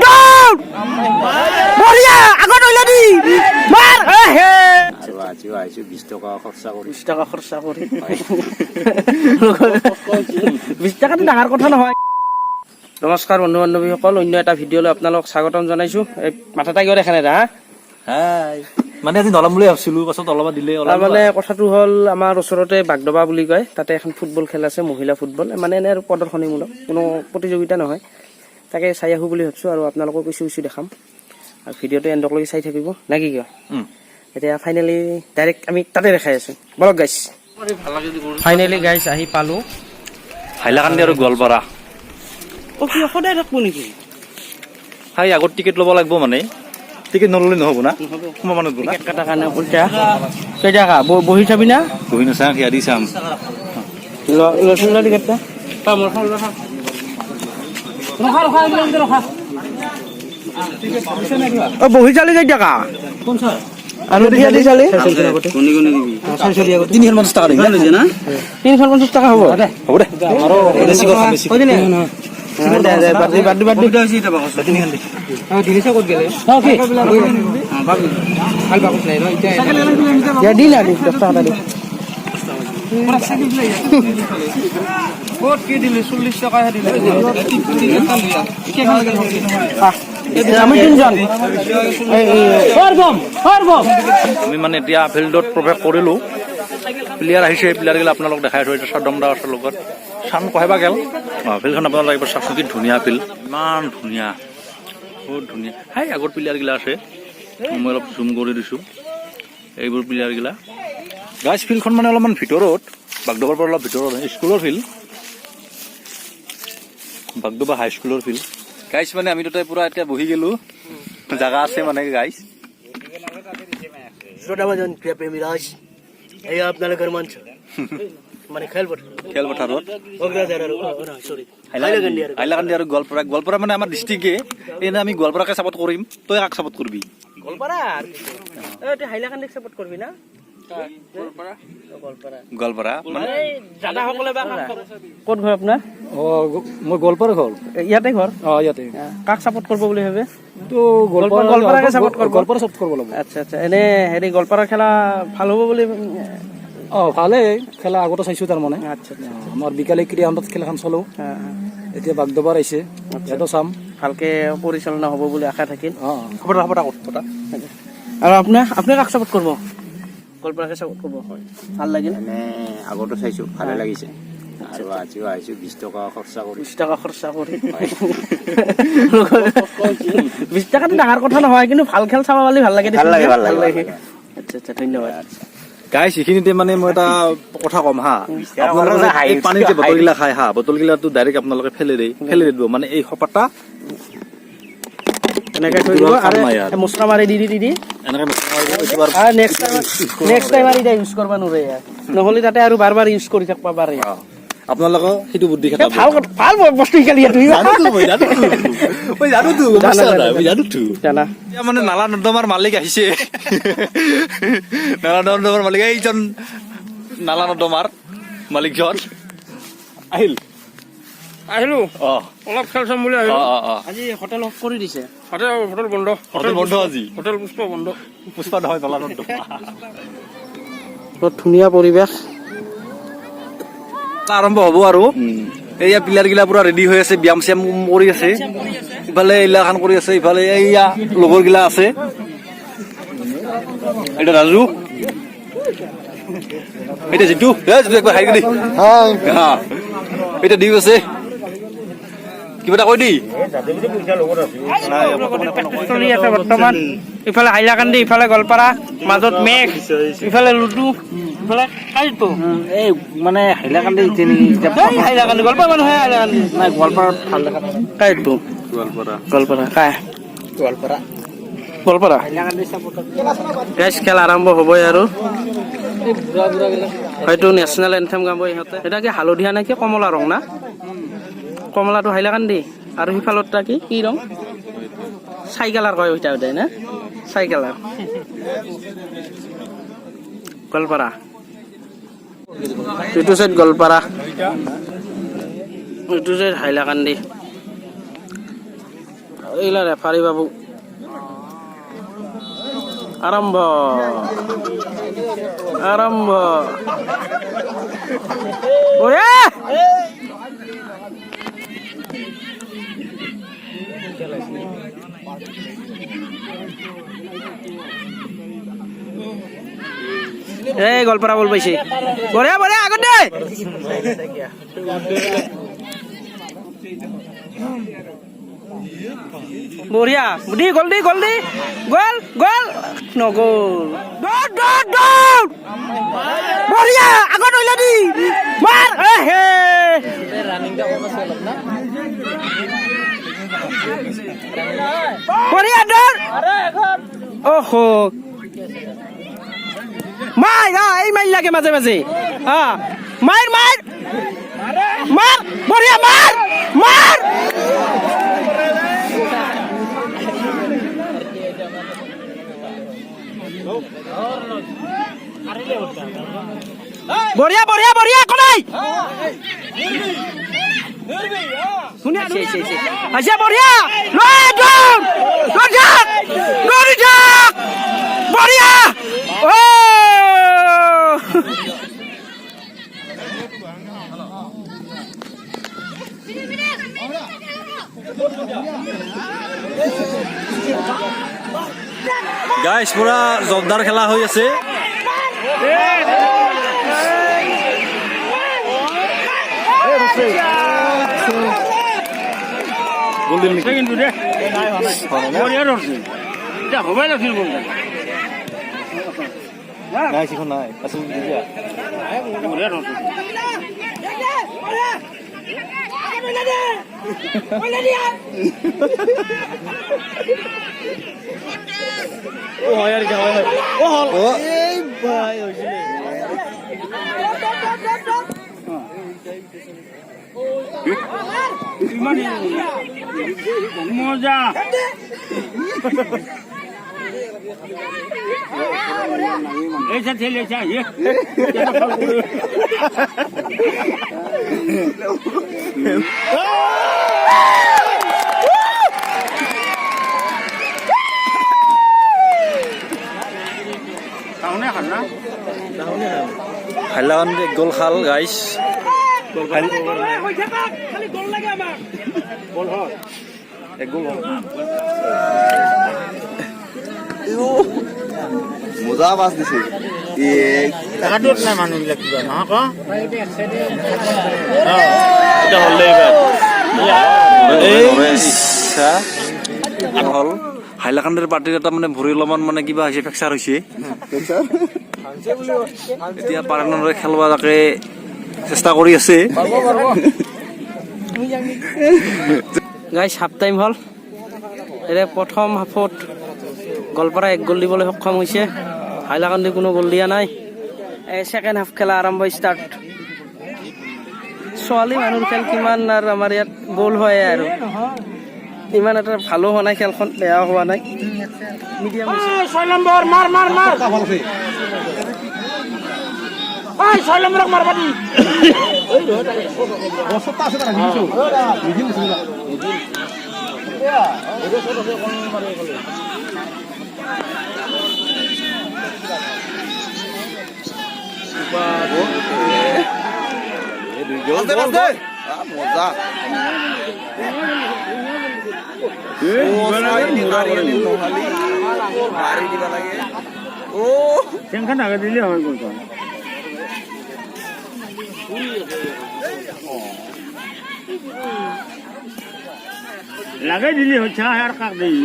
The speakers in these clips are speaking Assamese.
দৌৰ, বঢ়িয়া, আগত ওলাই দি মাৰ হে। আৰু আজিও আহিছোঁ 20 টকা খৰচা কৰি। 20 টকা খৰচা কৰি। 20 টকাটো ডাঙৰ কথা নহয়। নমস্কাৰ বন্ধু বান্ধৱীসকল, অন্য এটা ভিডিঅ'লৈ আপোনালোক স্বাগতম জনাইছো। এই মাথা কিয় দেখা নাই হা? হাই, মানে আজি নলাম বুলি ভাবছিলো, পাছত অলপমান দিলে। তাৰমানে কথাটো হ'ল, আমাৰ ওচৰতে বাগডবা বুলি কয়, তাতে এখন ফুটবল খেল আছে, মহিলা ফুটবল। মানে এনে আৰু প্ৰদৰ্শনীমূলক, কোনো প্ৰতিযোগিতা নহয়। তাকে চাই আহোঁ বুলি ভাবছোঁ আৰু আপোনালোকক কিছু কিছু দেখাম আৰু ভিডিঅ'টো এণ্ডকলৈকে চাই থাকিব, নে কি কিয়? এতিয়া ফাইনেলি ডাইৰেক্ট আমি তাতে দেখাই আছোঁ। বলক গাইছ। ফাইনেলি গাইছ, আহি পালোঁ। হাইলাকান্দি আৰু গোৱালপাৰা। অ, কিয় সদায় থাকবো নেকি? হাই, আগত টিকেট ল'ব লাগিব, মানে টিকেট নল'লে নহ'ব না, সোমাব নোৱাৰিব না। টিকেট কটাৰ কাৰণে পইচা কেইটকা? বহি চাবি না? বহি নাচাওঁ, সেয়া দি চাম। লচোন, ল টিকেটটা। ৰখা ৰখা, এইবিলাক ৰখা। অ, বহি চালি কেইটকা আৰু থিয় দি চালি? 350 টকা দিম। 350 টকা হ'ব। হ'ব দে, বেছি কথা বেছি। দে দে, বাদ দি, বাদ দি, বাদ দি। তিনিখন দে। দে, দি না, দি 10 টকা এটা দি। ক'ত কি দিলি? 40 টকাহে দিলে। আহ, আমি তিনজন। আমি মানে এতিয়া ফিল্ডত প্ৰৱেশ কৰিলো। প্লেয়াৰ আহিছে, প্লেয়াৰ গিলা আপোনালোক দেখাই আছো। এতিয়া চাদম দা আছে লগত, চান কহেবা গেল। অ, ফিল্ডখন আপোনালোক একবাৰ চাওকচোন, কি ধুনীয়া ফিল্ড, ইমান ধুনীয়া, বহুত ধুনীয়া। হাই, আগত প্লেয়াৰ গিলা আছে, মই অলপ জুম কৰি দিছো। এইবোৰ প্লেয়াৰ গিলা গাইছ। ফিল্ডখন মানে অলপমান ভিতৰত, বাগডোবাৰ পৰা অলপ ভিতৰত, স্কুলৰ ফিল্ড, বাগডোবা হাইস্কুলৰ ফিল্ড। গাইছ, মানে আমি দুটাই পুৰা এতিয়া বহি গেলো, জাগা আছে মানে গাইছ। শ্ৰোতাভাজন প্ৰিয় প্ৰেমী ৰাজ, এয়া আপোনালোকৰ মঞ্চ, মানে খেলপথাৰ। খেলপথাৰত। কোকৰাঝাৰ আৰু, চৰি, হাইলাকান্দি আৰু হাইলাকান্দি আৰু গোৱালপাৰা। গোৱালপাৰা মানে আমাৰ ডিষ্ট্ৰিক্টে। এনে আমি গোৱালপাৰাকে ছাপৰ্ট কৰিম। তই কাক ছাপৰ্ট কৰিবি? গোৱালপাৰা। এই, তুই হাইলাকান্দিক ছাপোৰ্ট কৰিবি না গোৱালপাৰা? গোৱালপাৰা মানে এই দাদাসকলে বা ক'ত ঘৰ আপোনাৰ? অ, মই গোৱালপাৰা ঘৰ। ইয়াতে ঘৰ? অ, ইয়াতে। কাক ছাপোৰ্ট কৰিব বুলি ভাবে? তো গোৱালপাৰাকে support কৰিব। গোৱালপাৰা ছাপোৰ্ট কৰিব লাগিব। আচ্ছা, এনে হেৰি গোৱালপাৰাৰ খেলা ভাল হ'ব বুলি? অ, ভালেই খেলা, আগতে চাইছো তাৰমানে। আচ্ছা আচ্ছা আমাৰ বিকালী ক্ৰীড়া সন্থাত খেলখন চালো। এতিয়া বাগডোবাৰ আহিছে, ইয়াতো চাম। ভালকে পৰিচালনা হ'ব বুলি আশা থাকিল। অ। খবৰ খবৰ কথা। আৰু আপোনাৰ, আপুনি কাক ছাপোৰ্ট কৰিব? গোৱালপাৰাকে ছাপোৰ্ট কৰিব। ভাল লাগিল। এনে আগতো চাইছোঁ, ভালে লাগিছে আৰু আজিও আহিছোঁ 20 টকা খৰচা কৰি। 20 টকা খৰচা কৰি। 20 টকাটো ডাঙৰ কথা নহয়, কিন্তু ভাল খেল চাব পালে ভাল লাগে। ভাল লাগে, ভাল লাগে, ভাল লাগে। আচ্ছা আচ্ছা, ধন্যবাদ। গাইছ, এইখিনিতে মানে মই এটা কথা ক'ম হা। আপোনালোকে যে এই পানীৰ যে বটলগিলা খায় হা, বটলগিলাটো ডাইৰেক্ট আপোনালোকে ফেলে দিব, মানে এই সপাতা এনেকে থৈ দিব। কাম আৰু নাই আৰু। মুচকা মাৰি দি দি দি দি এনেকে এইটো আৰু আৰু নেক্সট টাইম আৰু এতিয়া ইউজ কৰিব নোৱাৰে ইয়াৰ। নহ'লে তাতে আৰু বাৰ বাৰ ইউজ কৰি থাকিব পাৰে। অ। আপোনালোকেও সেইটো বুদ্ধি এ, খেতাব। ভাল কথা, ভাল বস্তু শিকালি তুই। জানোতো, মই জানোতো, মই জানোতো, গম পাইছা নাই? মই জানোতো। জানা। এতিয়া মানে নালা নৰ্দমাৰ মালিক আহিছে। নালা নৰ্দমাৰ মালিক এইজন, নালা নৰ্দমাৰ মালিকজন আহিল। আহিলো। অ। অলপ খেল চাম বুলি অ। আহিলো। অ অ আজি হোটেল অফ কৰি দিছে। হোটেল হোটেল বন্ধ। হোটেল বন্ধ আজি। হোটেল পুষ্প বন্ধ। পুষ্পা নহয়, নলা নৰ্দমা। বৰ ধুনীয়া পৰিৱেশ। আৰম্ভ হ'ব আৰু এইয়া প্লেয়াৰ গিলা পুৰা ৰেডি হৈ আছে, ব্যায়াম চিয়াম কৰি আছে। ইফালে এইগিলাখান কৰি আছে, ইফালে এইয়া লগৰ গিলা আছে। এটা ৰাজু, এতিয়া জিতু, এ জিতু, একবাৰ হাই কৰি। হা, এতিয়া দিউ আছে, কিবা এটা কৈ দি। চলি আছে বৰ্তমান। ইফালে হাইলাকান্দি, ইফালে গোৱালপাৰা, মাজত মেঘ, ইফালে লুডু, ইফালে কাইটো। এই মানে হাইলাকান্দি এই হাইলাকান্দি, গোৱালপাৰা মানুহে হাইলাকান্দি। নাই, গোৱালপাৰাত ভাল দেখা। কাইটো। গোৱালপাৰা। গোৱালপাৰা কাই? গোৱালপাৰা। গোৱালপাৰা। হাইলাকান্দি ছাপোৰ্ট। গাইছ, খেল আৰম্ভ হ'বই আৰু। এই বুঢ়া বুঢ়া গিলা। হয়তো নেশ্যনেল এনথেম গাব ইহঁতে। এটা কি হালধীয়া নে কি কমলা ৰং না? কমলাটো হাইলাকান্দি। আৰু সিফালৰটা কি কি ৰং? চাই কালাৰ কয় ওইটা, ওইটাই না চাই কালাৰ? গোৱালপাৰা। এইটো চাইড গোৱালপাৰা, এইটো চাইড হাইলাকান্দি। এইলা ৰেফাৰী বাবু। আৰম্ভ, আৰম্ভ। বঢ়িয়া। এই গোৱালপাৰা বল পাইছে। বঢ়িয়া, বঢ়িয়া, আগত দে। বঢ়িয়া, দি গল, দি গল, দি গল, গল নগল। দৌৰ, দৌৰ, দৌৰ। বঢ়িয়া, আগত ওলাই দি মাৰ। হে, বঢ়িয়া, দৌৰ। অহ, মাৰ। এই মাৰি লাগে মাজে মাজে। মাৰ, মাৰ, মাৰ। বঢ়িয়া, মাৰ, মাৰ। বঢ়িয়া, বঢ়িয়া, বঢ়িয়া। একো নাই। আহিছে, বঢ়িয়া। লৈ দৌৰ, দৌৰি থাক, দৌৰি থাক। বঢ়িয়া। অ। গাইছ, পুৰা জোৰদাৰ খেলা হৈ আছে। গ'ল দিল নেকি? কিন্তু দে, বঢ়িয়া ধৰছে। এতিয়া হ'বই লাগিছিল গ'ল। নাই, সেইখন নাই আছিল। বঢ়িয়া ধৰছে। মজা। এই ঠেলে। খাল না। হাইলাকান্দি এক গ'ল খাল গাইছ। খালি গ'ল লাগে আমাক। এক গ'ল হ'ল। মজা পাছ দিছে। নাই, মানুহবিলাক কিবা নহয় ক। এটা হ'ল এইবাৰ। এই ইচ্ছা হ'ল। হাইলাকান্দিৰ পাৰ্টিৰ এটা মানে ভৰি অলপমান মানে কিবা হৈছে, ফ্ৰেকচাৰ হৈছে। এতিয়া পাৰে নৰে খেলবা তাকে চেষ্টা কৰি আছে। গাইছ, হাফ টাইম হ'ল। এতিয়া প্ৰথম হাফত গোৱালপাৰা এক গ'ল দিবলৈ সক্ষম হৈছে। হাইলাকান্দি কোনো গ'ল দিয়া নাই। এই ছেকেণ্ড হাফ খেলা আৰম্ভ, ষ্টাৰ্ট। ছোৱালী মানুহৰ খেল কিমান আৰু আমাৰ ইয়াত গ'ল হয় আৰু ইমান এটা ভালো হোৱা নাই খেলখন, বেয়াও হোৱা নাই, মিডিয়াম হৈছে। 6 নম্বৰ, মাৰ, মাৰ, মাৰ। ঐ, 6 নম্বৰক মাৰবা দি। মজা। মাৰি দিবা লাগে অ। টেনশন আগে দিলে হৈ গ'ল তো। লাগাই দিলি হচ্ছে আর কাক দেই।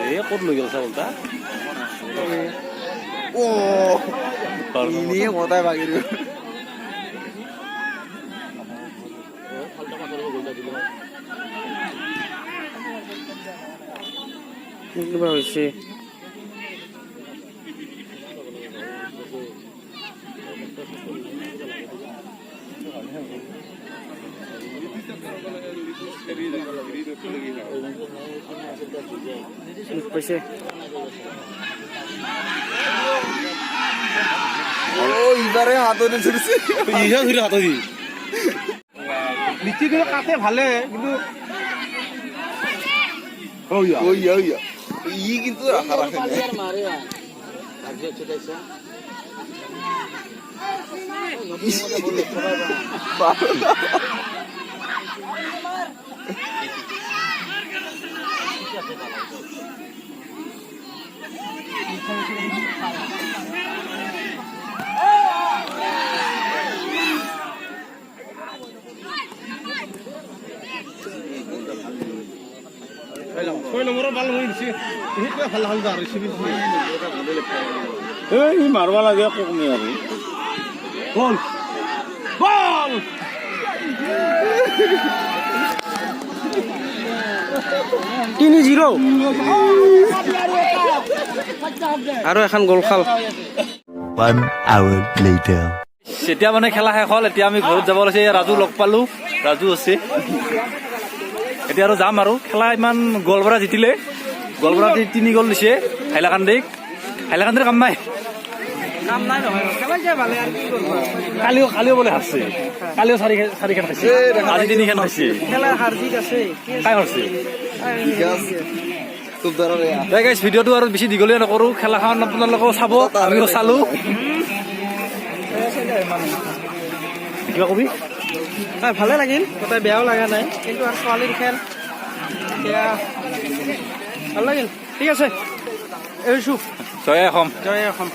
এই ক'ত লৈ গ'ল চাউলটা? ও, নিয়ে কোথায় বাগির। কিবা হৈছে? দুখ পাইছে। ও, ইবারে হাতরে ছুটছে। ইহা ধরে হাত দি। কাটে ভালে কিন্তু। ওই ওই ই কিন্তু রাখা রাখে নাই। 6 নম্বৰৰ বাল মই দিছে, সেইটোৱে ভাল ভাল আৰু এই মাৰবা লাগে কমি আৰু গল গল। 3-0 আৰু এখন গ'ল খাল। One hour later. এতিয়া মানে খেলা শেষ হ'ল, এতিয়া আমি ঘৰত যাব লৈছে। ৰাজু লগ পালো, ৰাজু আছে। এতিয়া আৰু যাম আৰু। খেলা ইমান গোৱালপাৰা জিতিলে, গোৱালপাৰা 3 গ'ল দিছে হাইলাকান্দিক। হাইলাকান্দিৰ কাম নাই। কাম নাই নহয়, খেলাই ভালে আৰু কি কৰিব। কালিও বোলে হাৰছে, কালিও চাৰিখন খাইছে, আজি 3খন খাইছে। খেলাৰ হাৰ জিত আছে। কাই মাৰছে? খুব ধৰনেৰ। গাইছ, ভিডিঅ'টো আৰু বেছি দীঘলীয়া নকৰোঁ। খেলাখন আপোনালোকেও চাব, আমিও চালো। কিবা কবি? হয়, ভালে লাগিল, তাতে বেয়াও লগা নাই, কিন্তু আৰু ছোৱালীৰ খেল এতিয়া ভাল লাগিল। ঠিক আছে, এৰিছোঁ। জয় অসম। জয় অসম।